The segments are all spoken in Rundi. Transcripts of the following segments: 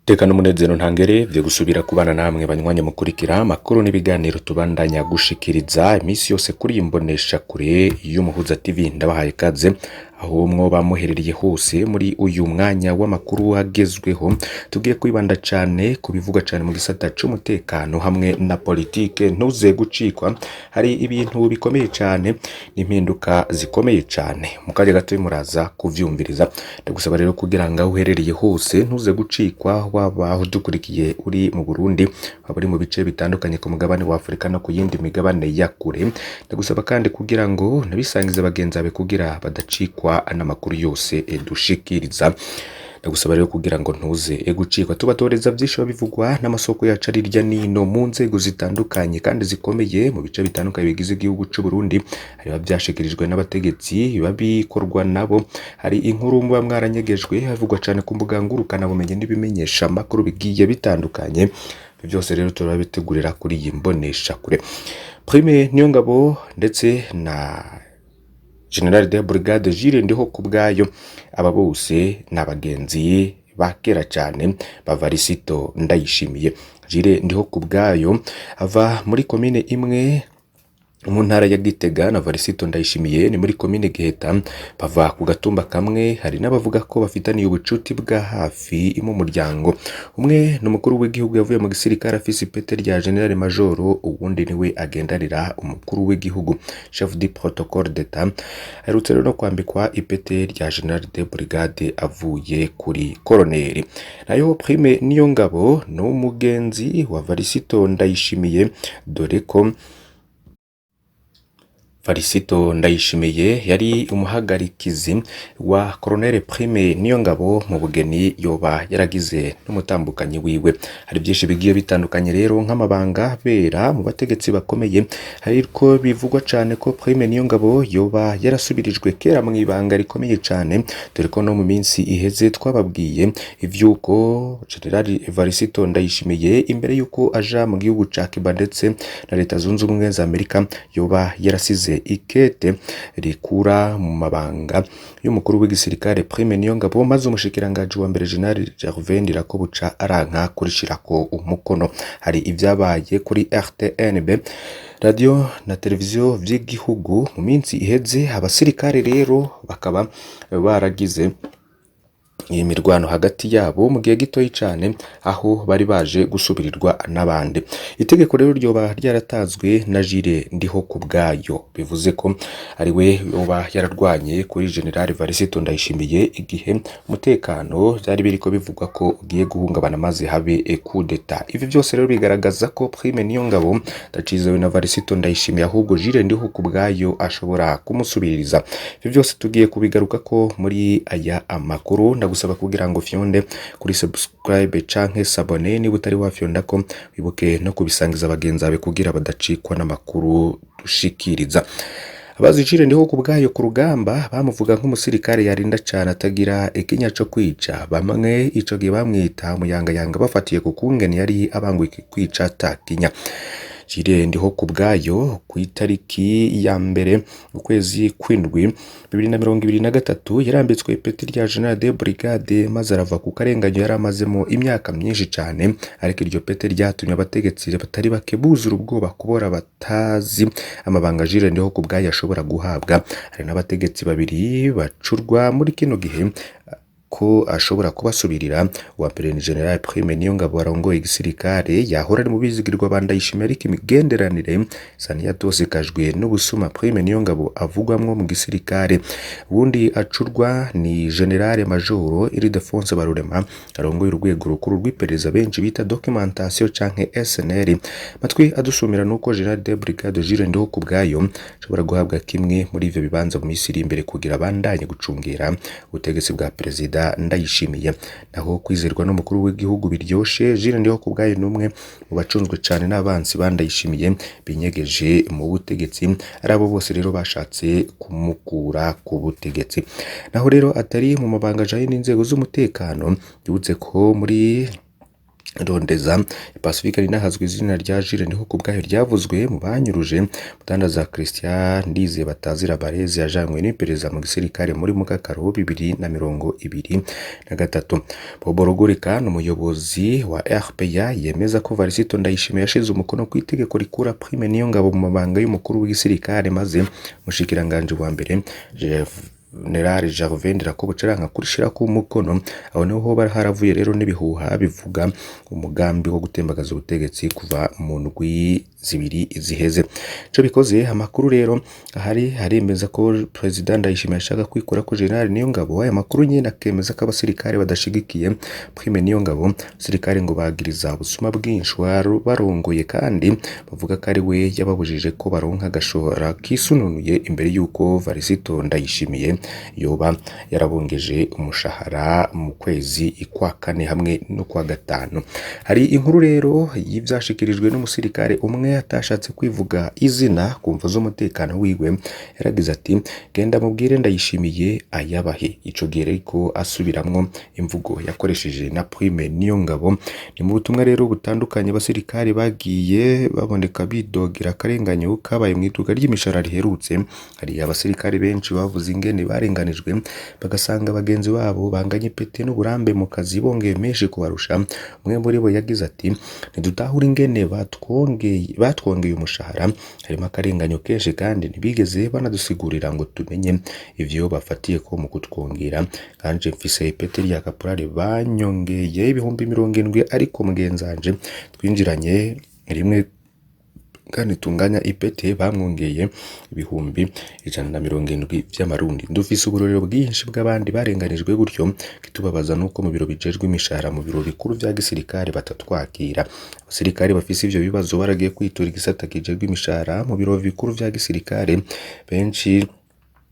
Teka n'umunezero ntangere vyo gusubira kubana namwe banywanyi mukurikira amakuru n'ibiganiro tubandanya gushikiriza iminsi yose kuri iyi mbonesha kure y'Umuhuza TV. Ndabahaye kaze aho mwoba muherereye hose muri uyu mwanya w'amakuru agezweho. Tugiye kwibanda cane ku bivugwa cane mu gisata c'umutekano hamwe na politike. Ntuze gucikwa, hari ibintu bikomeye cane n'impinduka zikomeye cane. Mu kanya gato muraza kuvyumviriza. Ndagusaba rero kugira ngo aho uherereye hose ntuze gucikwa, waba udukurikiye uri mu Burundi, waba uri mu bice bitandukanye ku mugabane wa Afurika no ku yindi migabane ya kure. Ndagusaba kandi kugira ngo nabisangize bagenzi bawe kugira badacikwa n'amakuru yose dushikiriza. Ndagusaba rero kugira ngo ntuze gucikwa, tubatoreza vyinshi biba bivugwa n'amasoko yacu ari hirya nino mu nzego zitandukanye kandi zikomeye mu bice bitandukanye bigize igihugu c'u Burundi. Hari biba vyashikirijwe n'abategetsi, biba bikorwa nabo, hari inkuru muba mwaranyegejwe, havugwa cane ku mbuga ngurukanabumenyi n'ibimenyesha amakuru bigiye bitandukanye. Ivyo vyose rero turabitegurira kuri iyi mboneshakure. Prime Niyongabo ndetse na General de Brigade Jules Ndihokubwayo, aba bose ni abagenzi ba kera cane ba Varisito Ndayishimiye. Jules Ndihokubwayo ava muri komine imwe mu ntara ya Gitega na Varisito Ndayishimiye ni muri komine Giheta, bava ku gatumba kamwe. Hari n'abavuga ko bafitaniye ubucuti bwa hafi mu muryango. Umwe ni umukuru w'igihugu yavuye mu gisirikare afise ipete rya General Major, uwundi niwe agendanira umukuru w'igihugu, chef du protocole d'etat. Aherutse rero no kwambikwa ipete rya General de Brigade avuye kuri koroneri. Nayo Prime Niyongabo ni umugenzi wa Varisito Ndayishimiye, dore ko Varisito Ndayishimiye yari umuhagarikizi wa Colonel Prime Niyongabo mu bugeni yoba yaragize n'umutambukanyi wiwe. Hari byinshi bigiye bitandukanye rero nk'amabanga bera mu bategetsi bakomeye, ariko bivugwa cane ko Prime Niyongabo yoba yarasubirijwe kera mu ibanga rikomeye cane, dore ko no mu minsi iheze twababwiye ivy'uko General Varisito Ndayishimiye imbere y'uko aja mu gihugu ca Cuba ndetse na Leta Zunze Ubumwe za Amerika yoba yarasize ikete rikura mu mabanga y'umukuru w'igisirikare Prime Niyongabo, maze umushikiranganji wa mbere General Gervais Ndirakobuca aranka kurishirako umukono. Hari ivyabaye kuri RTNB, radio na televiziyo vy'igihugu mu minsi iheze. Abasirikare rero bakaba baragize iyi mirwano hagati yabo mu gihe gitoyi cane, aho bari baje gusubirirwa n'abandi. Itegeko rero ryoba ryaratanzwe na Jules Ndihokubwayo, bivuze ko ari we yoba yararwanye kuri General Varisito Ndayishimiye igihe umutekano vyari biriko bivugwa ko ugiye guhungabana maze habe coup d'etat. Ivi vyose rero bigaragaza ko Prime Niyongabo ndacizewe na Varisito Ndayishimiye, ahubwo Jules Ndihokubwayo ashobora kumusubiriza. Ivyo vyose tugiye kubigaruka ko muri aya amakuru. Ndagusaba kugira ngo fyonde kuri subscribe canke s'abonner niba utari wafyonda ko, wibuke no kubisangiza bagenzi bawe kugira badacikwa n'amakuru dushikiriza. Abazi Jules Ndihokubwayo ku rugamba bamuvuga nk'umusirikare yarinda cane atagira ikinya co kwica. Bamwe ico gihe bamwita umuyangayanga bafatiye ku kungene yari abanguye kwica atakinya. Jules Ndihokubwayo kw'itariki ya mbere ukwezi kw'indwi 2023 yarambitswe ipeti rya General de Brigade, maze arava ku karenganyo yari amazemo imyaka myinshi cane. Ariko iryo pete ryatumye abategetsi batari bake buzura ubwoba kubora batazi amabanga Jules Ndihokubwayo ashobora guhabwa. Hari n'abategetsi babiri bacurwa muri kino gihe ko ashobora kubasubirira. Uwa mbere ni General Prime Niyongabo arongoye igisirikare, yahora ari mu bizigirwa ba Ndayishimiye, ariko imigenderanire isa n'iyatosekajwe n'ubusuma Prime Niyongabo avugwamwo mu gisirikare. Uwundi acurwa ni General Major Ildefonse Barurema arongoye urwego rukuru rw'iperereza benshi bita documentation canke SNR. Matwi adusumira nuko General de Brigade Jules Ndihokubwayo ashobora guhabwa kimwe muri ivyo bibanza mu minsi iri imbere kugira abandanye gucungera ubutegetsi bwa Perezida Ndayishimiye. Naho kwizerwa n'umukuru w'igihugu biryoshe, Jules Ndihokubwayo n'umwe mu bacunzwe cane n'abansi ba Ndayishimiye binyegeje mu butegetsi, ari abo bose rero bashatse kumukura ku butegetsi. Naho rero atari mu mabanga ajanye n'inzego z'umutekano, yibutse ko muri Rondeza Pacifique rinahazwi izina rya Jules niho kubwayo ryavuzwe mu banyuruje mudandaza Christian Ndize batazira Barezi yajanywe n'iperereza mu gisirikare muri Mukakaro 2023. Bobo Rugurika ni umuyobozi wa RPA yemeza ko Varisito Ndayishimiye yashize umukono ku itegeko rikura Prime Niyongabo mu mabanga y'umukuru w'igisirikare, maze mushikiranganje wa mbere General Gervais Ndirakobuca kurishirako umukono. Aho niho hoba haravuye rero n'ibihuha bivuga umugambi wo gutembagaza ubutegetsi kuva mu ndwi zibiri ziheze. Ico bikoze amakuru rero ahari haremeza ko President Ndayishimiye ashaka kwikura ko General Niyongabo. Aya makuru nyene akemeza ko abasirikare badashigikiye Prime Niyongabo. Abasirikare ngo bagiriza ubusuma bwinshi barongoye, kandi bavuga ko ari we yababujije ko baronka agashora kisununuye imbere y'uko Varisito Ndayishimiye yoba yarabongeje umushahara mu kwezi kwa kane hamwe no kwa gatanu. Hari inkuru rero y'ivyashikirijwe n'umusirikare umwe atashatse kwivuga izina ku mvo z'umutekano wiwe. Yaragize ati: "Genda mubwire Ndayishimiye ayabahe." Ico gihe ariko asubiramwo imvugo yakoresheje na Prime Niyongabo. Ni mu butumwa rero butandukanye abasirikare bagiye baboneka bidogera akarenganyo kabaye mu iduka ry'imishahara riherutse. Hari abasirikare benshi bavuze ingene barenganijwe, bagasanga bagenzi babo banganye ipete n'uburambe mu kazi bongeye menshi kubarusha. Umwe muri bo yagize ati: "Ntidutahura ingene batwongeye umushahara, harimo akarenganyo kenshi kandi ntibigeze banadusigurira ngo tumenye ivyo bafatiye ko mu kutwongera. Kanje mfise ipete rya kaporari banyongeye 70,000, ariko mugenzanje twinjiranye rimwe kandi tunganya ipete bamwongeye 170,000 vy'amarundi. Dufise uburorero bwinshi bw'abandi barenganijwe gutyo. Kitubabaza nuko mu biro bijejwe imishahara mu biro bikuru vya gisirikare batatwakira." Abasirikare bafise ivyo bibazo baragiye kwitura igisata kijejwe imishahara mu biro bikuru vya gisirikare, benshi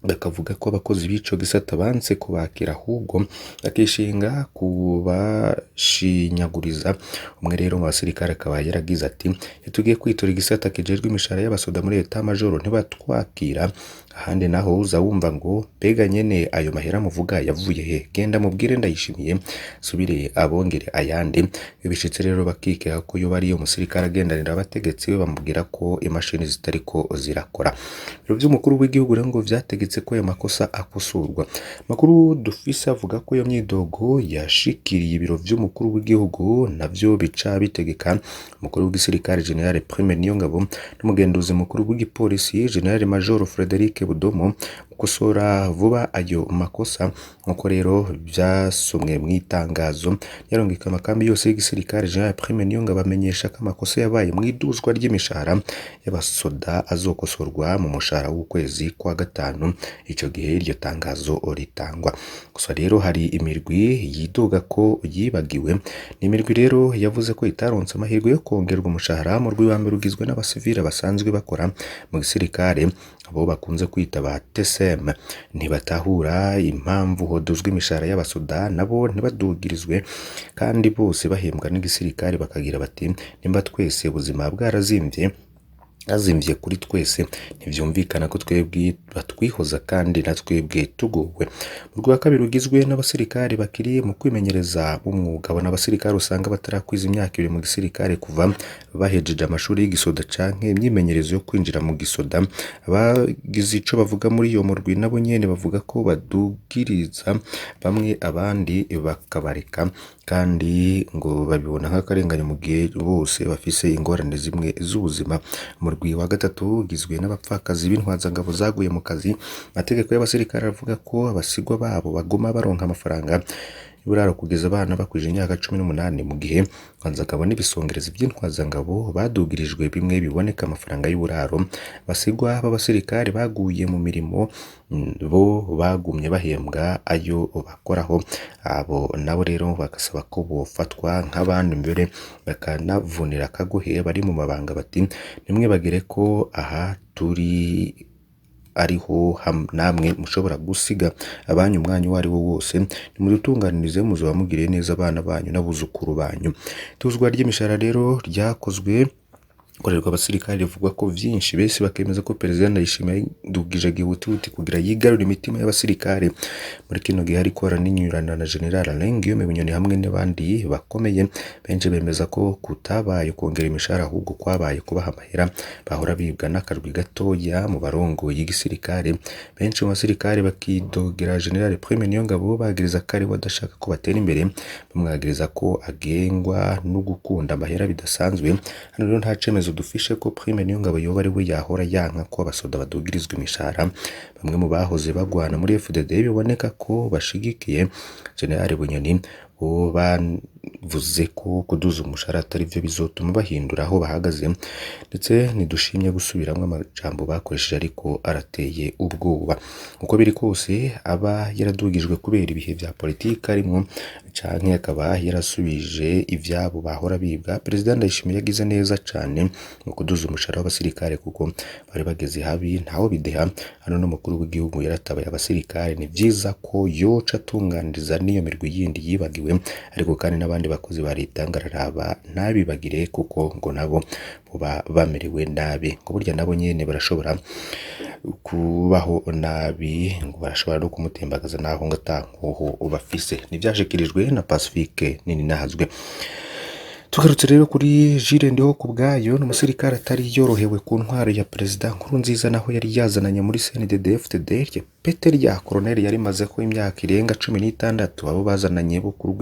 bakavuga ko abakozi b'ico gisata banse kubakira ahubwo bakishinga kubashinyaguriza. Umwe rero mu basirikare akaba yaragize ati: "Iyo tugiye kwitura igisata kijejwe imishahara y'abasoda muri eta majoro ntibatwakira. Ahandi naho uza wumva ngo mbega nyene ayo mahera muvuga yavuye he? Genda mubwire Ndayishimiye subire abongere ayandi." Iyo bishitse rero bakikeka ko yoba ariyo musirikare agendanira abategetsi we, bamubwira ko imashini zitariko zirakora. Ibiro vy'umukuru w'igihugu rero ngo vyategetse ko ayo makosa akosorwa. Amakuru dufise avuga ko iyo myidogo yashikiriye ibiro vy'umukuru w'igihugu, navyo bica bitegeka umukuru w'igisirikare General Prime Niyongabo n'umugenduzi mukuru w'igipolisi General Major Frederic Budomo gukosora vuba ayo makosa. Nk'uko rero vyasomwe mw'itangazo yarungika amakambi yose y'igisirikare, General Prime Niyongabo amenyesha ko amakosa yabaye mw'iduzwa ry'imishahara y'abasoda azokosorwa mu mushahara w'ukwezi kwa gatanu. Ico gihe iryo tangazo ritangwa. Gusa rero hari imirwi yidoga ko yibagiwe. Ni imirwi rero yavuze ko itaronse amahirwe yo kongerwa umushahara. Murwi wa mbere ugizwe n'abasivile basanzwe bakora mu gisirikare, abo bakunze kwita ba TSM. Ntibatahura impamvu hoduzwa imishahara y'abasoda nabo ntibadugirizwe kandi bose bahembwa n'igisirikare. Bakagira bati: "Nimba twese ubuzima bwarazimvye azimvye kuri twese, ntivyumvikana ko twebwe batwihoza kandi na twebwe tugowe." Urwa wa kabiri ugizwe n'abasirikare bakiri mu kwimenyereza umwuga. Abo n'abasirikare usanga batarakwiza imyaka 2 mu gisirikare kuva bahejeje amashuri y'igisoda canke imyimenyerezo yo kwinjira mu gisoda. Abagize ico bavuga muri iyo murwi nabo nyene bavuga ko badugiriza bamwe abandi bakabareka, kandi ngo babibona nk'akarenganyo mu gihe bose bafise ingorane zimwe z'ubuzima. Umurwi wa gatatu ugizwe n'abapfakazi b'intwazangabo zaguye mu kazi. Amategeko y'abasirikare avuga ko abasigwa babo baguma baronka amafaranga y'uburaro kugeza abana bakwije imyaka 18, mu gihe intwazangabo n'ibisongerezi by'intwazangabo badugirijwe bimwe biboneka amafaranga y'uburaro. Abasigwa b'abasirikare baguye mu mirimo bo bagumye bahembwa ayo bakoraho. Abo nabo rero bagasaba ko bofatwa nk'abandi mbere bakanavunira akagohe bari mu mabanga, bati: "Ntimwibagire ko aha turi ariho namwe mushobora gusiga abanyu umwanya uwo ari wo wose. Nimudutunganirize muzoba mugiriye neza abana banyu n'abuzukuru banyu." Ituzwa ry'imishahara rero ryakozwe Korerwa abasirikare rivugwa ko vyinshi, benshi bakemeza ko Perezida Ndayishimiye yadugije gihutihuti kugira yigarure imitima y'abasirikare. Muri kino gihe ariko araninyurana na General Alain Guillaume Bunyoni hamwe n'abandi bakomeye. Benshi bemeza ko kutabaye kongera imishahara, ahubwo kwabaye kubaha amahera bahora bibwa n'akarwi gatoya mu barongoye igisirikare. Benshi mu basirikare bakidogera General Prime Niyongabo, bagiriza ko ariwe adashaka ko batera imbere, bamwagiriza ko agengwa no gukunda amahera bidasanzwe. Hano rero nta cemezo dufishe ko Prime Niyongabo yoba ari we yahora yanka ko abasoda badugirizwa imishahara. Bamwe mu bahoze bagwana muri FDD biboneka ko bashigikiye General Bunyoni bo bavuze ko kuduza umushahara atari byo bizotuma bahindura aho bahagaze, ndetse ntidushimye gusubiramwo amajambo bakoresheje ariko arateye ubwoba. Uko biri kose aba yaradugijwe kubera ibihe vya politike arimwo, canke akaba yarasubije ivyabo bahora bibwa. Perezida Ndayishimiye yagize neza cane mu kuduza umushahara w'abasirikare kuko bari bageze habi ntaho bideha. Hano n'umukuru w'igihugu yaratabaye abasirikare, ni vyiza ko yoca atunganiriza n'iyo mirwi yindi yibagiwe, ariko kandi n'abandi bakozi ba leta ngo araraba ntabibagire kuko ngo nabo boba bamerewe nabi, ngo burya nabo nyene barashobora kubaho nabi, ngo barashobora no kumutembagaza naho ngo ata nkoho bafise. Nivyashikirijwe na Pacifique Nininahazwe. Tugarutse rero kuri Jules Ndihokubwayo, ni umusirikare atari yorohewe ku ntwaro ya Perezida Nkurunziza, naho yari yazananye muri CNDD-FDD iryo pete rya koroneli yari ko imyaka irenga 16. Abo bazananye bo ku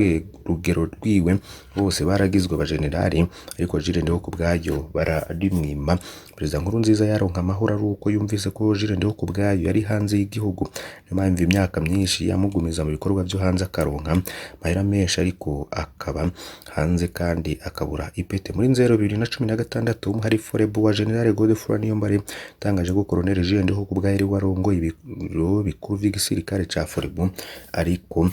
rugero rwiwe bose baragizwe abajenerali, ariko Jules Ndihokubwayo bararimwima. Perezida Nkurunziza yaronka amahoro ari uko yumvise ko Jules Ndihokubwayo yari hanze y'igihugu. Niyo mpamvu imyaka myinshi yamugumiza mu bikorwa vyo hanze, akaronka amahera menshi ariko akaba hanze kandi akabura ipete. Muri Nzero 2016 hari Forebu wa General Godefroid Niyombare yatangaje ko Colonel Jules Ndihokubwayo ari we arongoye ibiro bikuru vy'igisirikare ca Forebu, ariko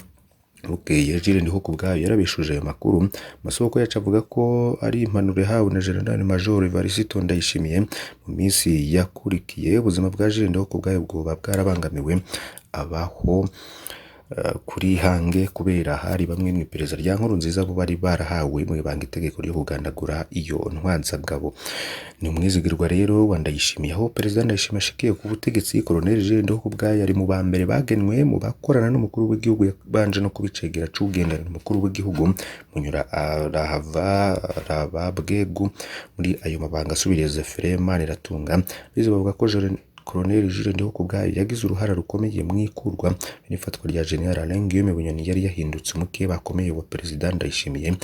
bukeye Jules Ndihokubwayo yarabishuje ayo makuru. Amasoko yacu avuga ko ari impanuro yahawe na General Major Evariste Ndayishimiye. Mu minsi yakurikiye ubuzima bwa Jules Ndihokubwayo bwoba bwarabangamiwe, abaho kuri hange kubera hari bamwe mu iperereza rya Nkurunziza bo bari barahawe mu ibanga itegeko ryo kugandagura iyo ntwanzagabo. Ni umwizigirwa rero wa Ndayishimiye. Aho Perezida Ndayishimiye ashikiye ku butegetsi, Colonel Jules Ndihokubwayo ari mu ba mbere bagenwe mu bakorana n'umukuru w'igihugu, yabanje no kubicegera c'ugendana umukuru w'igihugu Munyura arahava araba bwegu muri ayo mabanga asubiriye Zephyrin Maniratunga. Bize bavuga ko Colonel Jules Ndihokubwayo yagize uruhara rukomeye mu ikurwa n'ifatwa rya General Alain Guillaume Bunyoni yari yahindutse umukeba akomeye wa Perezida Ndayishimiye.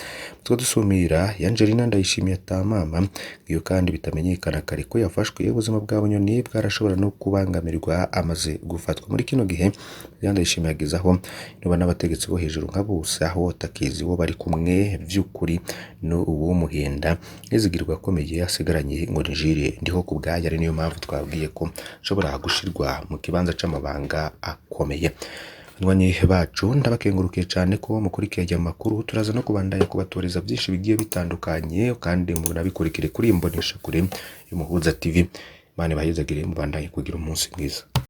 Two dusumira Angelina Ndayishimiye atamama iyo kandi bitamenyekana kare ko yafashwe, ubuzima bwa Bunyoni bwarashobora no kubangamirwa amaze gufatwa. Muri kino gihe Perezida Ndayishimiye ageze aho niba n'abategetsi bo hejuru nka bose aho takizi wo bari kumwe vy'ukuri no uwo muhenda nizigirwa akomeye asigaranye ngo ni Jules Ndihokubwayo, ari niyo mpamvu twabwiye ko ashobora gushirwa mu kibanza c'amabanga akomeye. Banywanyi bacu, ndabakengurukiye cyane ko mukurikiye aya makuru. Turaza no kubandanya kubatoreza byinshi bigiye bitandukanye, kandi munabikurikire kuri imbonesha kure y'Umuhuza TV. Imana ibahezagire, mubandanye kugira umunsi mwiza.